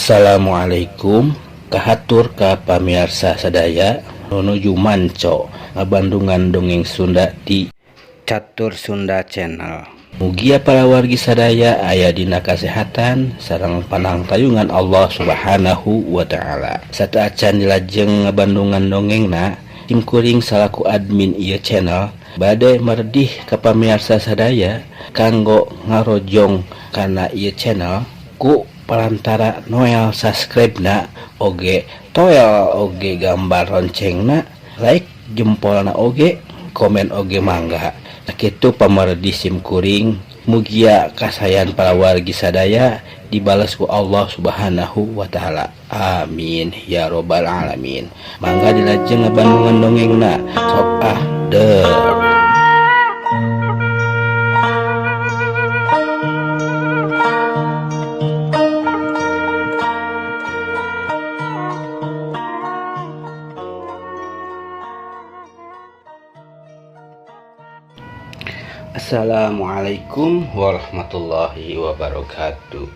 Assalamualaikum kahatur ka pamiarsa sadaya nuju manco ngabandungan dongeng Sunda di Catur Sunda Channel. Mugia para wargi sadaya aya dina kasehatan sareng panangtayungan Allah Subhanahu wa ta'ala. Sateuacan dilajeng ngabandungan dongengna, sim kuring salaku admin ieu channel bade meredih ka pamiarsa sadaya kanggo ngarojong kana ieu channel ku palantara noel subscribe na oge toel oge gambar loncengna, like jempolna oge komen oge mangga. Sakitu pamardi sim kuring, mugia kasayan para wargi sadaya dibales ku Allah Subhanahu wa ta'ala. Amin ya robbal alamin. Mangga dilajeng ngabandungan dongengna, sok ah deur. Assalamualaikum warahmatullahi wabarakatuh.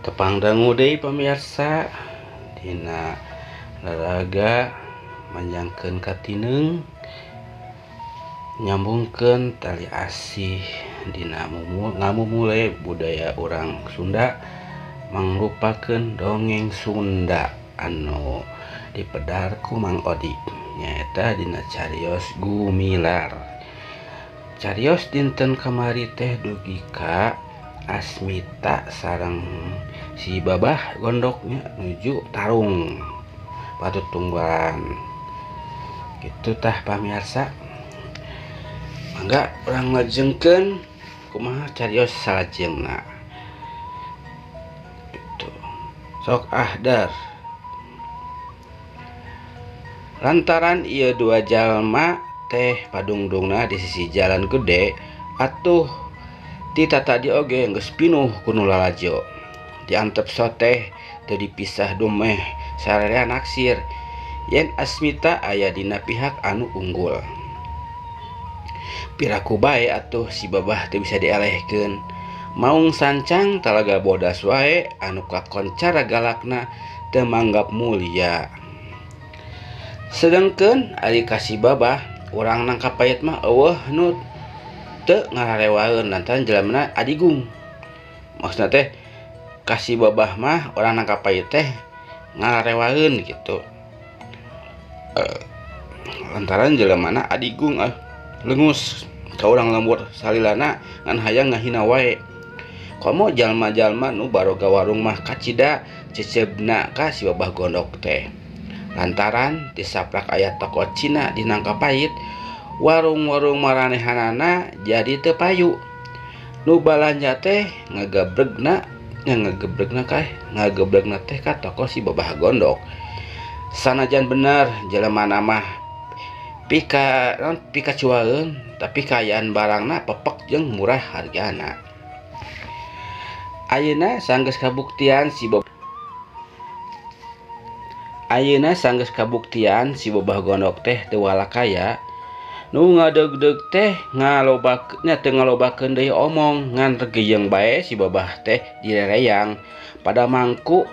Tepang dangu deui pamirsa dina lalaga manjangkeun katineung nyambungkeun tali asih dina ngamumule budaya urang Sunda mangrupakeun dongeng Sunda anu dipedar ku Mang Odik nyaeta dina carios Gumilar. Carios dinten kamari teh dugi ka Asmita sareng si Babah gondoknya nuju tarung patutunggalan gitu tah pamirsa. Mangga urang lajengkeun kumaha carios salajengna gitu. Sok ahdar lantaran ieu dua jalma teh padungdungna di sisi jalan gede atuh ti tadi oge geus pinuh ku nu lalajo. Diantep soteh teu dipisah dumeh sararea naksir yen Asmita aya dina pihak anu unggul. Piraku bae atuh si Babah teu bisa dielehkeun. Maung sancang talaga bodas wae anu kakoncara galakna teu manggap mulia. Sedengkeun ari ka si Babah urang nangkap payet mah eueuh nu teu ngararewaeun lantaran jelemna adigung. Maksudna teh ka si Babah mah urang nangkap payet teh ngararewaeun gitu. Lantaran jelemana adigung lengus ka urang lembur salilana ngan hayang ngahina wae. Komo jalma-jalma nu baroga warung mah kacida cecebna ka si Babah gondok teh. Lantaran disaprak aya toko Cina di Nangka Pahit, warung-warung maranehanana jadi teu payu. Nu balanja teh ngagabregna ngagebregna teh ka toko si Babah gondok. Sanajan bener jelemana mah pika cuaeun, tapi kaayaan barangna pepek jeung murah hargana. Ayeuna sanggeus kabuktian si Ayeuna sanggeus kabuktian si Babah gondok teh teu walakaya. Nu ngadeugdeug teh ngalobaknya teu ngalobakeun deui omong ngan regeyeng bae si Babah teh direreyang pada mangku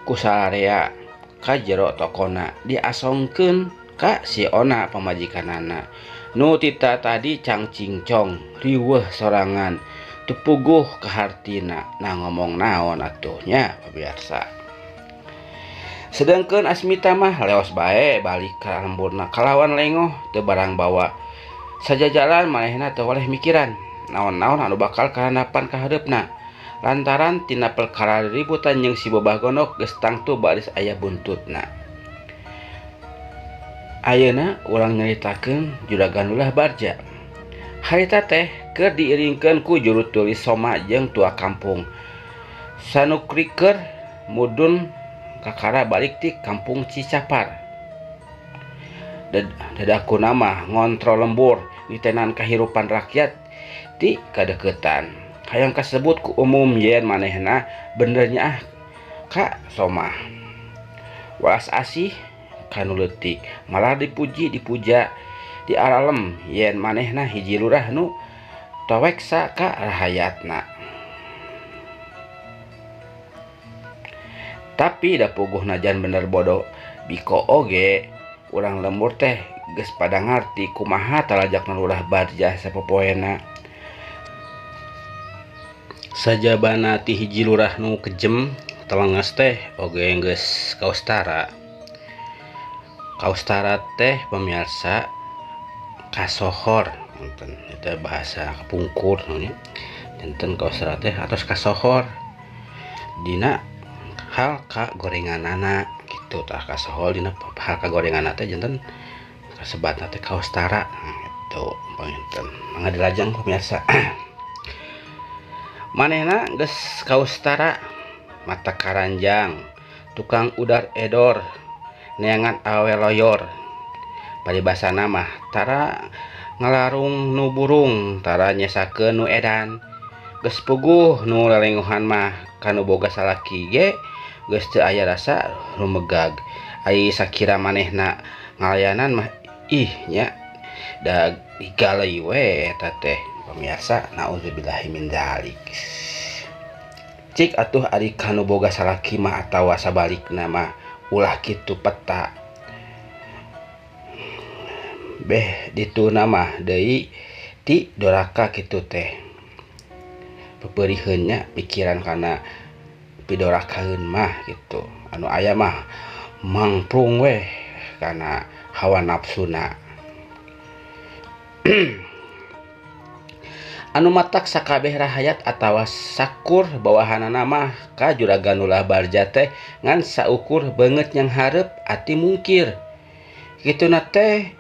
ku sararea ka jero tokona diasongkeun ka si Ona pamajikanana. Nu tita tadi cangcingcong riweuh sorangan teu puguh kahartina. Nah ngomong naon atuh nya pamirsa. Sedangkan Asmita mah leos bae balik ka lemburna kalawan lengoh teu barang bawa. Sajajalan manehna teu waleh mikiran naon-naon anu bakal karandapan ka hareupna. Lantaran tina perkara ributan jeung si Babah gondok geus tangtu baris aya buntutna. Ayeuna urang nyaritakeun Juragan Lurah Barja. Harita teh keur diiringkeun ku juru tulis Soma jeung tua kampung. Sanukri keur mudun kakara balik ti kampung Cicapar. Dadakuna mah ngontrol lembur nitenan kahirupan rakyat ti kadeukeutan. Hayang kasebut ku umum yen manehna benernya ah ka Soma. Walas asih kanu leutik malah dipuji dipuja diaralem yen manehna hiji lurah nu taweksa ka rahayatna. Tapi da puguh najan bener bodoh biko oge urang lembur teh geus pada ngarti kumaha talajakna Lurah Barja sapopoena. Sajabana ti hiji lurah nu kejem telenges teh oge geus kaustara. Kaustara teh pemirsa kasohor punten eta bahasa kapungkur nya. Janten kaustara teh atos kasohor dina hal kagorenganana kitu tah kasohor dina hal kagorenganana teh janten kasebatna teh kaustara kitu panginten. Mangga dilajeng pemirsa. Manehna geus kaustara mata karanjang tukang udar edor neangan awe loyor. Paribasana mah tara ngalarung nu burung tara nyesakeun nu edan. Geus puguh nu lelengohan mah kanu boga salaki ge geus teu aya rasa rumegag. Ai sakira manehna ngalayanan mah ih nya da digaleuy we eta teh pemirsa, naudzubillahi min dzalik. Cik atuh ari kanu boga salaki mah atawa sabalikna mah ulah kitu peta. Beh dituna mah deui ti doraka kitu teh. Pepeuriheun nya pikiran kana pidorakaeun mah kitu. Anu aya mah mangprung weh kana hawa nafsuna. Anu matak sakabeh rahayat atawa sakur bawahanana mah ka juragan Lurah Barja teh ngan saukur beungeut yang hareup ati mungkir. Kituna teh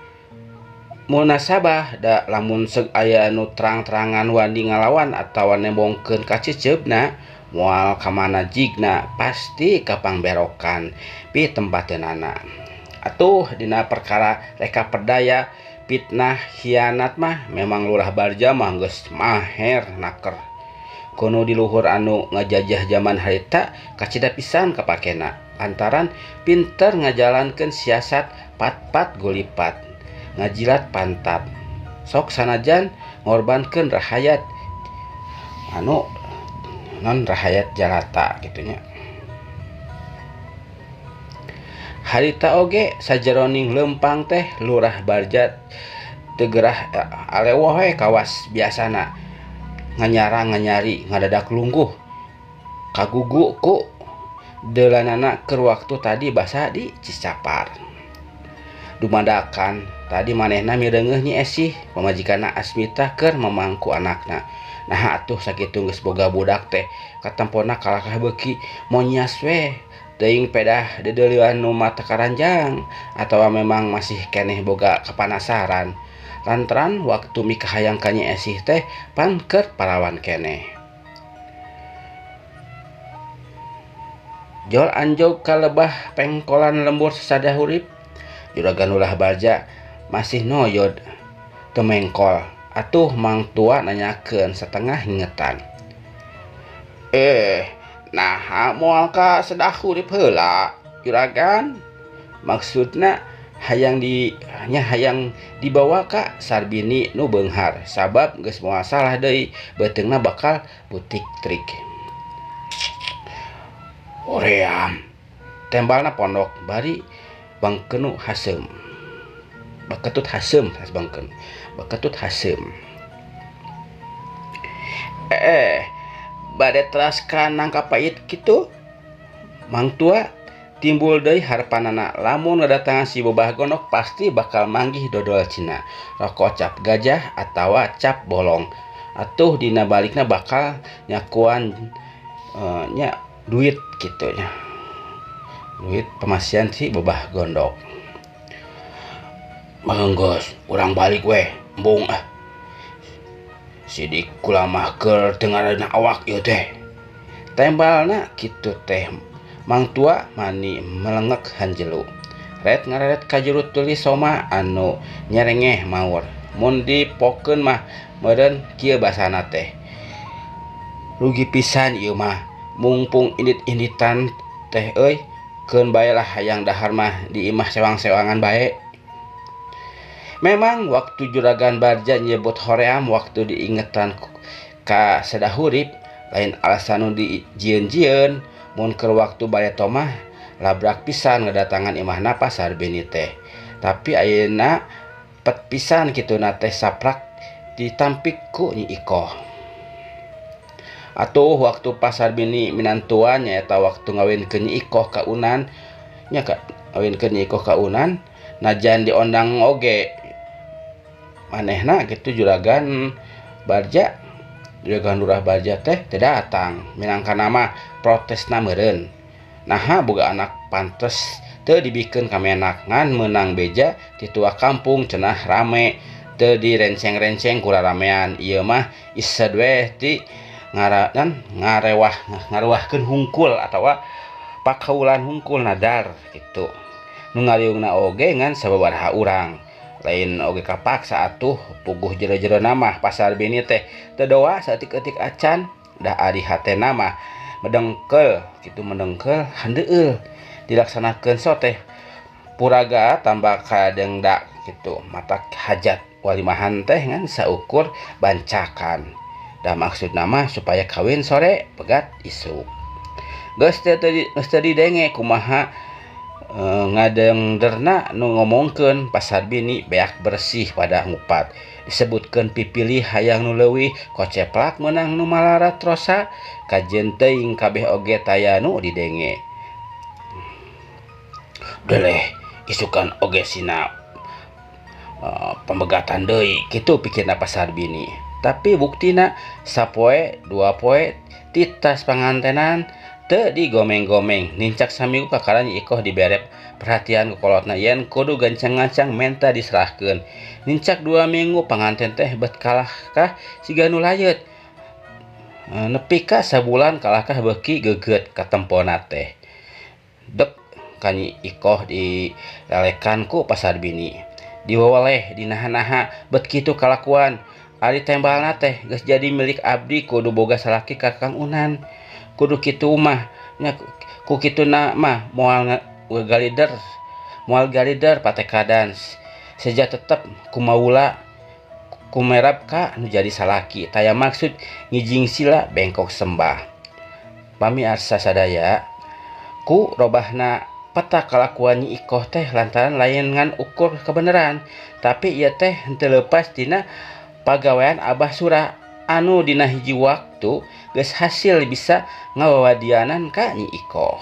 munasabah da lamun seug aya nu terang-terangan wani ngalawan atawa nembongkeun ka ceceubna moal ka mana jigna pasti kapangberokan pi tempateunana. Atuh dina perkara reka perdaya fitnah khianat mah memang Lurah Barja mah geus maher naker. Kono di luhur anu ngajajah zaman harita kacida pisan kapakena lantaran pinter ngajalankeun siasat pat-pat gulipat ngajilat pantap sok sanajan ngorbankeun rahayat anu non rahayat jalata kitu nya. Harita oge sajeroning lempang teh Lurah Barja teu gerah alewoh we kawas biasana nganyarang nganyari ngadadak lungguh kagugu ku deulanana keur waktu tadi basa di Cicapar. Dumadakan tadi manehna mireungeuh Nyi Esih pamajikanna Asmita keur mamangku anakna. Nah atuh sakitu geus boga budak teh katempona kalakah beuki monyas we teuing pedah deudeuleun nu mata karanjang atawa memang masih keneh boga kapanasaran lantaran waktu mikahayang ka Nyi Esih teh pan keur parawan keneh. Jol anjog ka lebah pengkolan lembur sasadah hurip juragan Lurah Barja masih noyod teu mengkol. Atuh mangtua nanyakeun satengah ingetan. Naha moal ka sedah hurip heula juragan? Maksudna hayang di nya hayang dibawa ka Sarbini nu beunghar sabab geus moal salah deui beuteungna bakal butik trik. Hoream tembalna pondok bari bangkeunu haseum. Baketut haseum bangkeun. Baketut haseum. Bade teras ka nangka pait kitu mangtua timbul deui harapanana lamun ngadatangan si bobah gondok pasti bakal manggih dodol Cina rokok cap gajah atawa cap bolong. Atuh dina balikna bakal nyakuan nya duit kitu nya duit pemasian si bobah gondok. Manggeus urang balik weh embung ah. Sidik kulamah keur teu ngaranna awak ieu teh. Tembalna kitu teh mangtua mani melengek hanjelu. Ret ngareret ka jero tuli soma anu nyerengeh maur. Mun dipokeun mah meureun kieu basana teh. Rugi pisan ieu mah mungpung indit-inditan teh euy keun bae lah hayang dahar mah di imah sewang-sewangan bae. Memang waktu juragan Barja nyebut hoream waktu diingetan ka sadahurip lain alasan nu dijieun-jieun Mun keur waktu bareto mah labrak pisan ngadatangan imahna Pak Sarbini teh. Tapi ayeuna pet pisan kituna teh saprak ditampik ku Nyi Ikoh. Atuh waktu Pak Sarbini minantuan nyaeta waktu ngawinkeun Nyi Ikoh ka Unan nya ka ngawinkeun Nyi Ikoh ka Unan najan diondang oge manehna kitu juragan Barja juragan Lurah Barja teh teu datang minangkana mah protesna meureun. Naha boga anak pantes teu dibikeun ka menak ngan meunang beja ti tua kampung cenah rame teu direnceng-renceng ku raramean ieu mah ised we ti ngaranan ngarewah ngaruahkeun hungkul atawa pakaulan hungkul nadar kitu. Nu ngariungna oge ngan sababaraha urang lain oge kapaksa atuh puguh jero-jero mah Pak Sarbini teh teu doa saeutik-eutik acan da ari hatena mah medengkel kitu medengkel handeueul dilaksanakeun so teh puraga tambah kadengda kitu matak hajat walimahan teh ngan saukur bancakan da maksudna mah supaya kawin sore pegat isuk. Geus teu didenge kumaha ngadengderna nu ngomongkeun Pak Sarbini beak bersih pada ngupat disebutkeun pipilih hayang nu leuwih koceplak meunang nu malarat rosa kajen teuing kabeh oge taya nu didenge. Deleh isukan oge sina pembegatan deui kitu pikirna Pak Sarbini. Tapi buktina sapoe dua poe titas pangantenan teu digomeng-gomeng nincak saminggu kakara Nyi Ikoh dibere perhatian ku kolotna yen kudu gancang-gancang menta diserahkeun. Nincak 2 minggu panganten teh bet kalahkah siga nu layeut. Nepi ka sabulan kalahkah beuki geugeut katempona teh. Dek ka Nyi Ikoh dilelekan ku Pak Sarbini. Diweweleh dinaha-naha bet kitu kalakuan. Ari tembalna teh geus jadi milik abdi kudu boga salaki ka Kang Unan. Kudu kitu mah nya ku kituna mah moal galider patekadan seja tetep kumaula kumerap ka nu jadi salaki taya maksud ngijing sila bengkok sembah. Pamiarsa sadaya ku robahna peta kalakuan Nyi Ikoh teh lantaran lain ngan ukur kebenaran tapi ieu teh henteu leupas tina pagawean Abah Sura anu dina hiji waktu geus hasil bisa ngawawadianan ka Nyi Ikoh.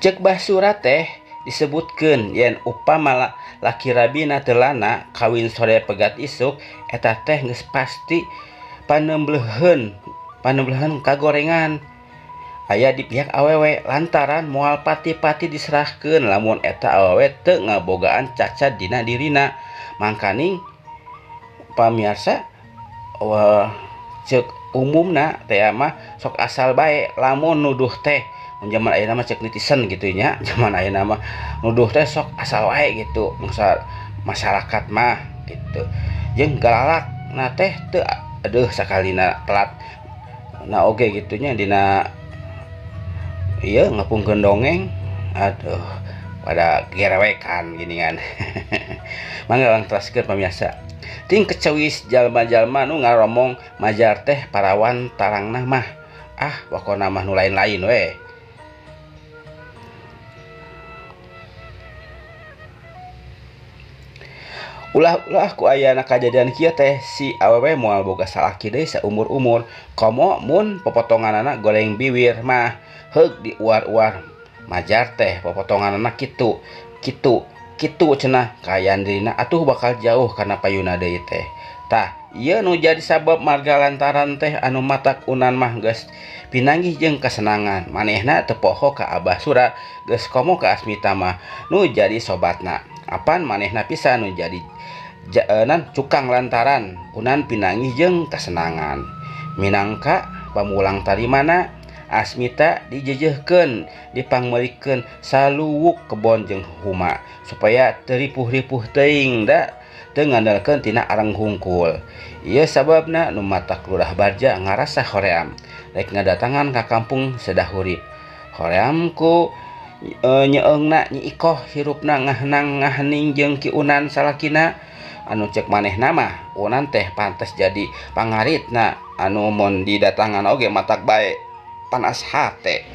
Ceuk Bah Sura teh disebutkeun yen upama laki rabina teu lana kawin sore pegat isuk eta teh geus pasti panembleheun kagorengan aya di pihak awewe lantaran moal pati-pati diserahkeun lamun eta awewe teu ngabogaan cacat dina dirina. Mangkaning pamiarsa ceuk umumna teh mah sok asal bae lamun nuduh teh mun jaman ayeuna mah ceuk netizen gitu nya jaman ayeuna mah nuduh teh sok asal wae gitu bangsa masyarakat mah gitu jeung galalak na teh teu aduh sakalina telat na oge gitu nya dina ieu ngapungkeun dongeng aduh pada gerewekan gini kan. Mangga urang teraskeun pamirsa. Ting kecewis jalma-jalma nu ngaromong majar teh parawan tarangna mah ah pokona mah nu lain-lain we. Ulah-ulah ku ayana kajadian kieu teh si awewe moal boga salaki deui saumur-umur komo mun popotonganana goreng biwir mah heug diuar-uar majar teh popotonganana kitu kitu kitu cenah kaayaan dirina atuh bakal jauh kana payuna deui teh. Tah ieu nu jadi sabab marga lantaran teh anu matak Unan mah geus pinanggih jeung kasenangan manehna teu poho ka Abah Sura geus komo ka Asmita mah nu jadi sobatna apan manehna pisan nu jadi nan cukang lantaran Unan pinanggih jeung kasenangan. Minangka pamulang tarimana Asmita dijejehkeun dipangmeulikeun saluwuk kebon jeung huma supaya teu ripuh-ripuh teuing da teu ngandalkeun tina areng hungkul. Ieu sababna nu matak Lurah Barja ngarasa hoream rek ngadatangan ka kampung sedah hurip. Hoream ku nyeungna Nyi Ikoh hirupna ngahnang ngahening jeung Ki Unan salakina. Anu cek manehna mah Unan teh pantes jadi pangaritna anu mun didatangan oge matak bae panas hate.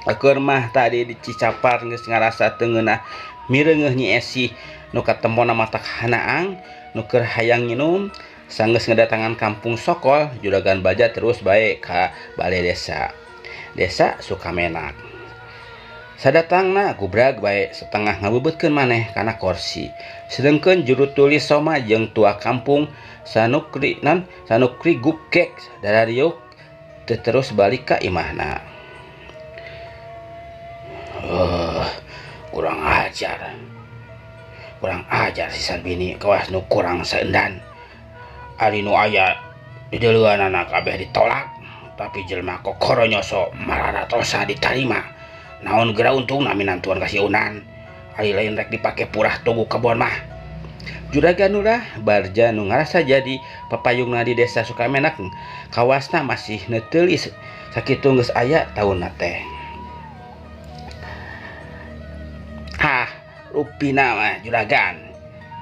Keur mah tadi di Cicapar geus ngarasa teu ngeunah mireungeuh Nyi Esih nu katempona matak hanaang nu keur hayang nginum sanggeus ngadatangan kampung Sokol Juragan Baja terus bae ka balai desa. Desa Sukamenak. Sadatangna gubrag bae setengah ngabebeutkeun maneh kana korsi. Sedengkeun juru tulis Soma jeung tua kampung Sanukri nan Sanukri gugek darariuk teu terus balik ka imahna. Kurang ajar. Kurang ajar si Sarbini kawas nu kurang saendan. Ari nu aya dideuleuanana kabeh ditolak, tapi jelema kokoro nyoso mararatosa ditarima. Naon geura untungna minantuan ka si Unan. Ari lain rek dipake purah tugu kebon mah. Juragan Lurah Barja nu ngarasa jadi papayungna di desa Sukamenak kawasna masih neuteulis sakitu geus aya taunna teh. Hah, rupina mah juragan.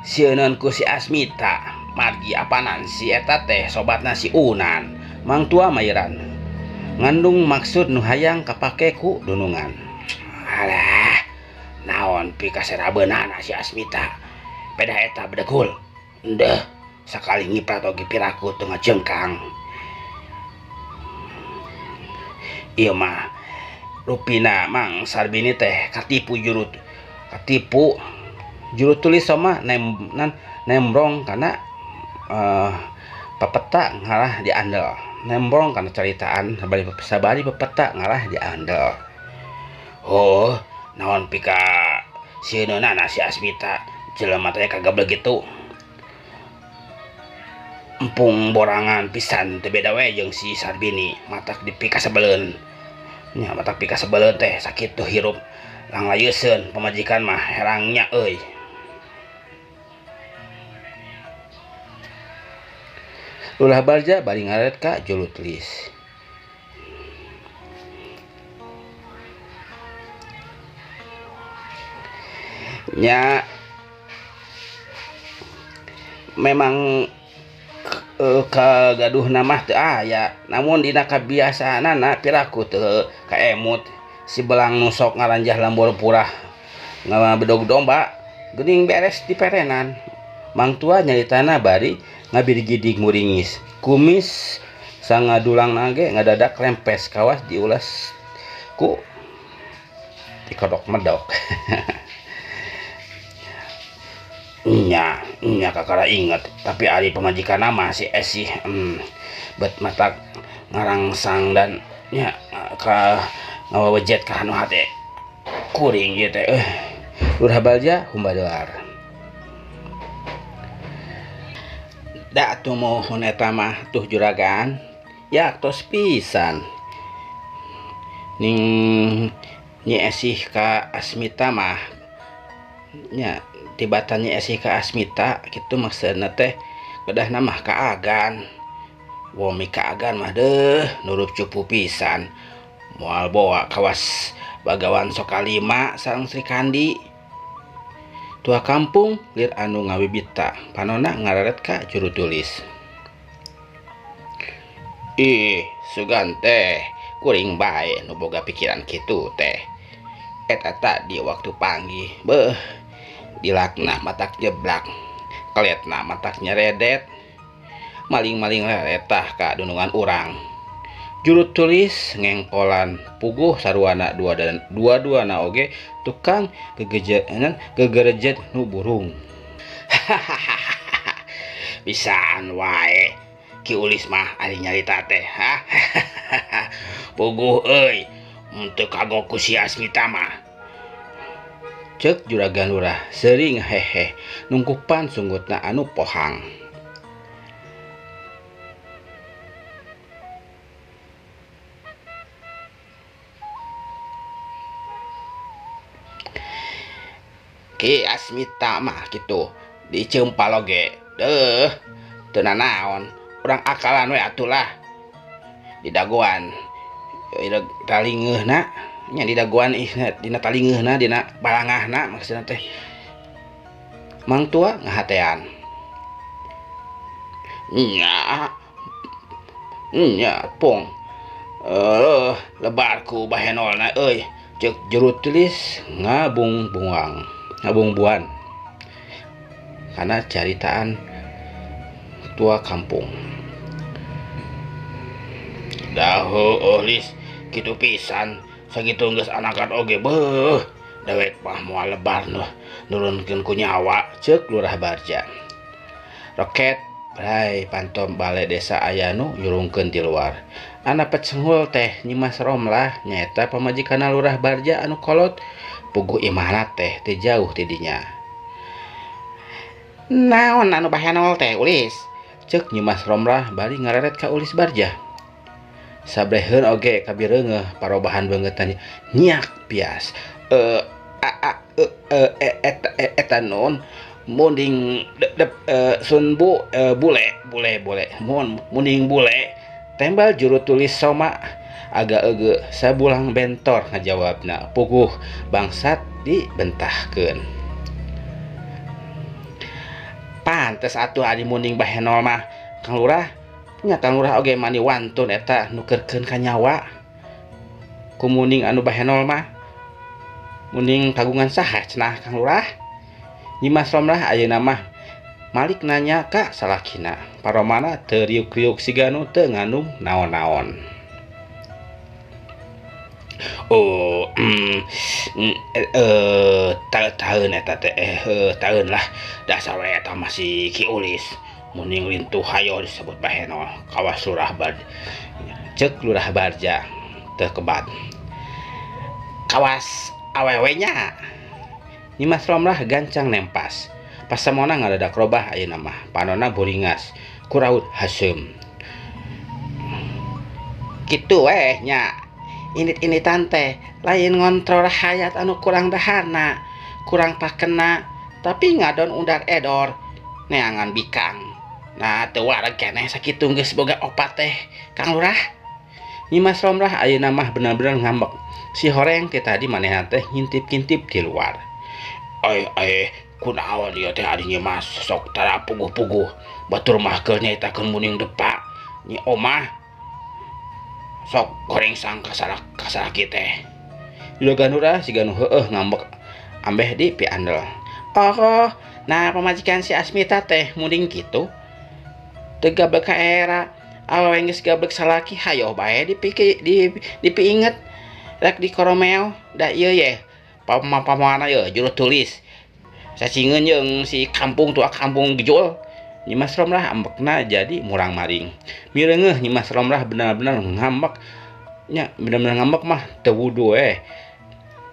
Sieuneun ku si Asmita, margi apanan si eta teh sobatna si Unan. Mangtua mayeran. Ngandung maksud nu hayang kapake ku dunungan. Alah, naon pikaserabeunana si Asmita. Pedah eta bedegul. Endeh, sakali ngiprat oge piraku teu ngajengkang. Ieu mah rupina Mang Sarbini teh katipu jurut. Katipu juru tulis sama nembrong karena pepeta ngalah diandel. Nembrong karena ceritaan sabari pepeta ngalah diandel. Oh, naon pika sieunana si Asmita jelema teh kagableg gitu. Empung borangan pisan teu beda we jeung si Sarbini, matak dipika sebeleun. Nya matak pika sebeleun teh sakitu hirup langlayeuseun pamajikan mah herangnya euy. Lurah Barja bari ngaret ka juru tulis. Nya memang kagaduhna mah teu aya, namun dina kabiasaanana piraku teu kaemut si belang nu sok ngaranjah lambor purah ngabedog domba geuning beres diperenan. Mangtua nyaritana bari ngabirgidig muringis kumis sangadulang nage ngadadak lempes kawas diulas ku dikodok medok. Nya nya kakara inget tapi ari pamajikan mah si Esih bet matak ngarangsang dan nya ka ngawejet ka anu hate kuring ieu teh. Lurah Balja humbadelar. Da atuh mohon eta mah tuh juragan ya tos pisan ning Nyi Esih ka Asmita mah nya tibatan Nyi Esih ka Asmita kitu maksudna teh kedahna mah kaagan. Womi kaagan mah deuh nurup cupu pisan moal boa kawas Bagawan Sokalima sareng Sri Kandi. Tua kampung lir anu ngawibita panona ngararet ka juru tulis. Ih, sugan teh kuring bae nu boga pikiran kitu teh. Eta tadi waktu panggih, beuh dilakna matak jeblak, keletna matak nyeredet, maling-maling leretah ka dunungan urang. Juru tulis ngengkolan puguh saruana dua-duana oge tukang gegerejet nu burung. Bisaan wae Ki Ulis mah ari nyarita teh. Puguh euy, teu kagok ku si Asmita mah. Ceuk Juragan Lurah seuring hehe nungkupan sunggutna anu pohang. Ki Asmita mah kitu diceumpal oge deuh teu nanaon urang akalan we atulah didagoan talingeuna nya didagoan dina talingeuna dina balangahna maksudna teh. Mangtua ngahatean. Nya. Nya pong. Lebar ku bahenolna euy. Ceuk juru tulis ngabungbuang, ngabungbuan. Karena caritaan tua kampung. Dah heueuh Lis, kitu pisan sakitu geus anakan oge beuh. Dewek mah moal lebar nuh nurunkeun ku nyawa ceuk Lurah Barja. Roket bray pantom bale desa aya nu nyurungkeun ti luar. Ana pecenghul teh Nyimas Romlah nyaeta pamajikanna Lurah Barja anu kolot puguh imahna teh teu jauh ti dinya. Naon anu bahenol teh Ulis? Ceuk Nyimas Romlah bari ngareret ka Ulis Barja. Sabreheun oge kabireungeuh parobahan beungeutna nyiak pias. Eta non munding sun bu bule bule bule mun munding bule tembal juru tulis Soma agak ege sabulang bentor ngajawabna puguh bangsat dibentahkeun. Pantes atuh ari munding bahenol mah Kang Lurah nya Kang Lurah oge mani wantun eta nukerkeun ka nyawa ku munding anu bahenol mah munding kagungan saha cenah Kang Lurah. Nyimas Romlah ayeuna mah malik nanya ka salakina paromana teu riuk-riuk siga nu teu ngandung naon-naon. Oh, taeun eta teh taeun lah dasar we eta mah si Ki Ulis munding lintuh hayo disebut bahenol kawas Lurah Barja. Ceuk Lurah Barja teu kebat. Kawas awewe nya. Nyimas Romlah gancang nempas. Pasamona ngadadak robah ayeuna mah panona boringas kuraut haseum. Kitu weh nya. Init-initan teh lain ngontrol hayat anu kurang daharna, kurang pakena, tapi ngadon undar edor neangan bikang. Nah teu wareg keneh sakitu geus boga opat teh Kang Lurah. Nyimas Romlah ayeuna mah bener-bener ngambek. Si horeng teh tadi manehna teh ngintip-ngintip di luar. Ai ai kunaon ieu teh ari Nyimas sok tara puguh-puguh batur mah keur nyaritakeun munding depa. Nyi Omah sok goreng sangka kasalaki teh. Juragan Lurah siga nu heueuh ngambek ambeh di piandel. Oh, nah pamajikan si Asmita teh munding kitu. Teu gablek ka era, awewe geus gablek salaki hayoh bae dipiinget rek dikoromeo da ieu ye. Pamapamoana ye juru tulis. Sacingeun jeung si kampung tua kampung gejol. Nyimas Romlah ambekna jadi murang-maring. Mireungeuh Nyimas Romlah benar-benar ngambek nya, benar-benar ngambek mah teu wudu we.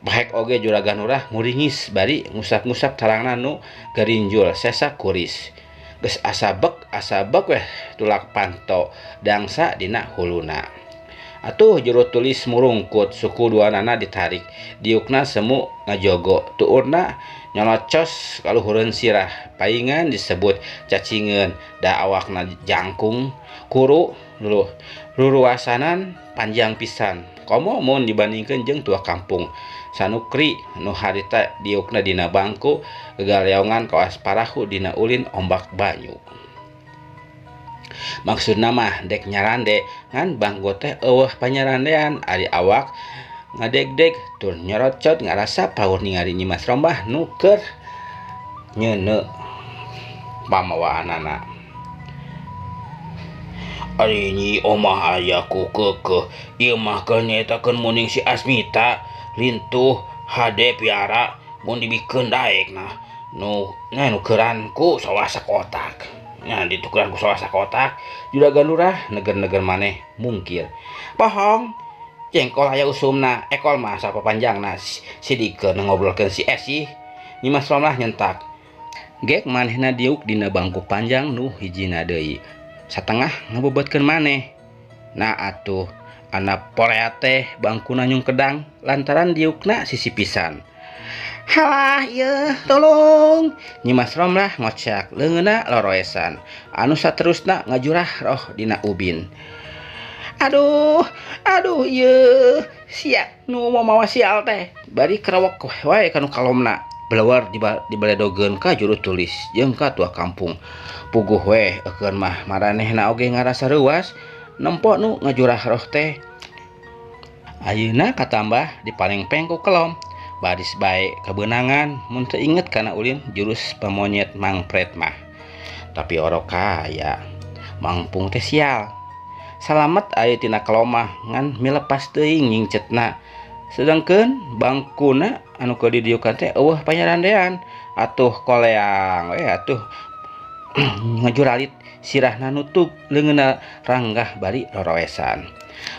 Bahek oge Juragan Lurah nguringis bari ngusap-ngusap tarangna nu garinjul sesa kuris. Geus asabek asabek weh tulak panto dangsa dina huluna. Atuh juru tulis murungkut suku duanana ditarik diukna semu ngajogo tuurna nyolocos kaluhureun sirah paingan disebut cacingeun da awakna jangkung kuru ruruasanan panjang pisan komo mun dibandingkeun jeung tua kampung Sanukri nu harita diukna dina bangku gagaleongan kawas parahu dina ulin ombak banyu. Maksudna mah dek nyarande ngan bangku teh eueuh panyarandean ari awak ngadegdeg tur nyorocot ngarasa paur ningali Nyimas Rombah nu keur nyeuneu pamawaanana. Ari Nyi Omah aya ku keukeuh ieu mah keur nyaritakeun munding si Asmita lintuh hade piara mun dibikeun daek nah nu nukeran ku sawah sakotak. Nya ditukeran ku sawah sakotak. Juragan Lurah neger-neger maneh mungkir. Bohong. Jengkol aya usumna, ekol mah sapapanjangna sidikeun ngobrolkeun si Esi. Nyimas Romlah nyentak. Gek manehna diuk dina bangku panjang nu hijina deui. Satengah ngabobotkeun maneh. Nah atuh ana porea teh bangkuna nyungkedang lantaran diukna sisi pisan. Halah ieu tolong. Nyimas Romlah ngocak leungeunna loroesan. Anu saterusna ngajurah roh dina ubin. Aduh, aduh ieu sia nu mawa sial teh bari kerewek wae kanu kalomna. Belewar dibaledogeun ka juru tulis jeung ka tua kampung. Puguh weh eukeun mah maranehna oge ngarasa reuwas nempo nu ngajurah roh teh. Ayeuna katambah dipalengpeng ku kelom. Baris bae kabeunangan mun teu inget kana ulin jurus pamonyet Mangpret mah. Tapi orok kaya Mangpung teh sial. Salamet aya tina kelomah ngan milepas teuing nyingcetna. Sedangkeun bangkuna anu keur didiukan teh eueuh panyarandean atuh koleang we atuh ngajuralit sirahna nutug leungeunna ranggah bari roroesan.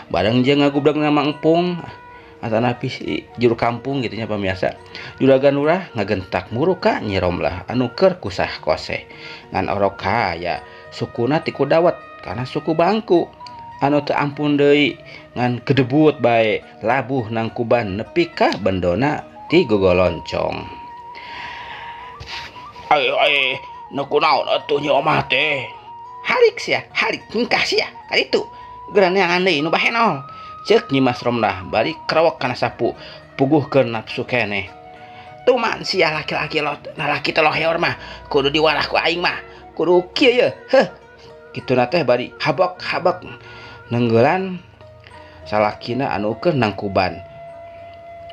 Bareng jeung ngagublegna Mangpung atanapi si juru kampung gitu nya pamirsa. Juragan Lurah ngagentak muruk ka Nyi Romlah anu keur kusah koseh. Ngan orok kaya sukuna ti kudawet kana suku bangku. Anu teu ampun deui ngan kedebut bae labuh nangkuban nepi ka bendona ti gogoloncong. Ayo ayo nu kunaon atuh Nyi Omah teh? Halik sia, halik hingkah sia kaditu. Geura neangan deui nu bahenol. Ceuk Nyi Mas Romlah bari krewek kana sapu puguhkeun nafsu keneh. Tuman sia laki-laki lot, lalaki teh loheor mah kudu diwarah ku aing mah. Kudu kieu ye, heuh. Kituna teh bari habok-habok nenggelan salakina anu keur nangkuban.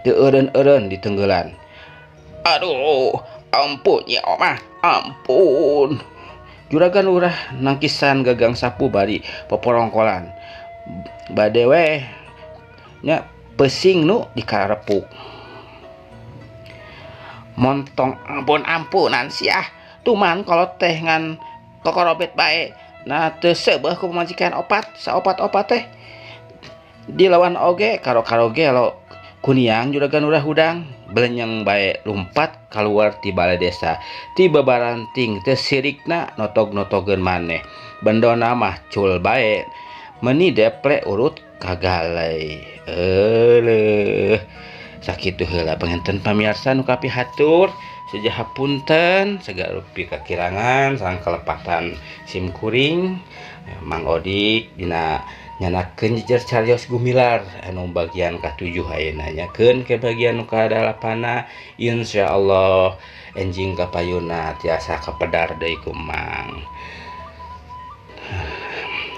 Teu eureun-eureun ditenggelan. Aduh, ampun Nyi Omah, ampun. Juragan Lurah nangkisan gagang sapu bari poporongkolan. Bade weh nya pesing nu dikarepuk. Montong ampun-ampunan siah. Tuman kolot teh ngan kokorobet bae. Nah teu seubeuh ku pamajikan opat, saopat-opat teh. Dilawan oge karo-karo gelo. Kuniang juragan Lurah hudang belenyeng bae lumpat kaluar ti bale desa. Ti babaranting teu sirikna notog-notogeun maneh. Bendona mah cul bae. Meni deple urut kagalai. Euleuh. Sakitu heula panginten pamirsa nu kapihatur. Sejaha punten segala rupi kakirangan sareng kelepatan sim kuring Mang Odik dina nyanakeun jejer carios gumilar anu bagian ka-7 ayeuna nyakeun ke bagian nu ka-8 insyaallah enjing kapayuna tiasa kapedar deui ku Mang.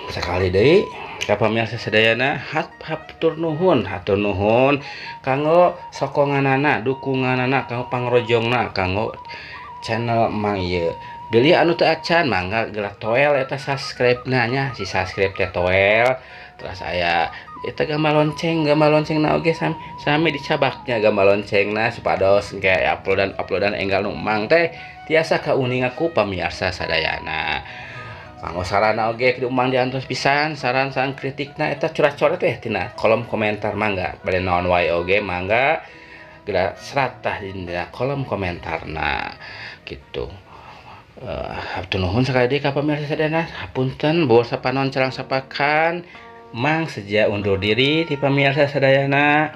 Sakali deui ka pamirsa sadayana hatur nuhun kanggo sokonganana dukunganana kanggo pangrojongna kanggo channel Mang ieu. Bilih anu teu acan mangga geura toel eta subscribe-na nya, si subscribe teh toel terus aya eta gambar loncengna oge sami dicabaknya gambar loncengna supados engke uploadan enggal nu Mang teh tiasa kauninga ku pamirsa sadayana. Kanggo sarana oge kudu Mang diantos pisan saran sareng kritikna eta curah-coret teh tina kolom komentar mangga bade naon wae oge mangga geura serat tah dina kolom komentarna gitu. Hatur nuhun sekali deui ka pamirsa sadayana, hapunten bor sapanon cerang sapakan Mang seja undur diri ti pamirsa sadayana.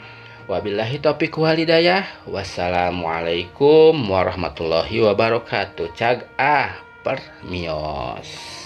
Wabillahi taufiq wal hidayah. Wassalamualaikum warahmatullahi wabarakatuh. Cag ah permios.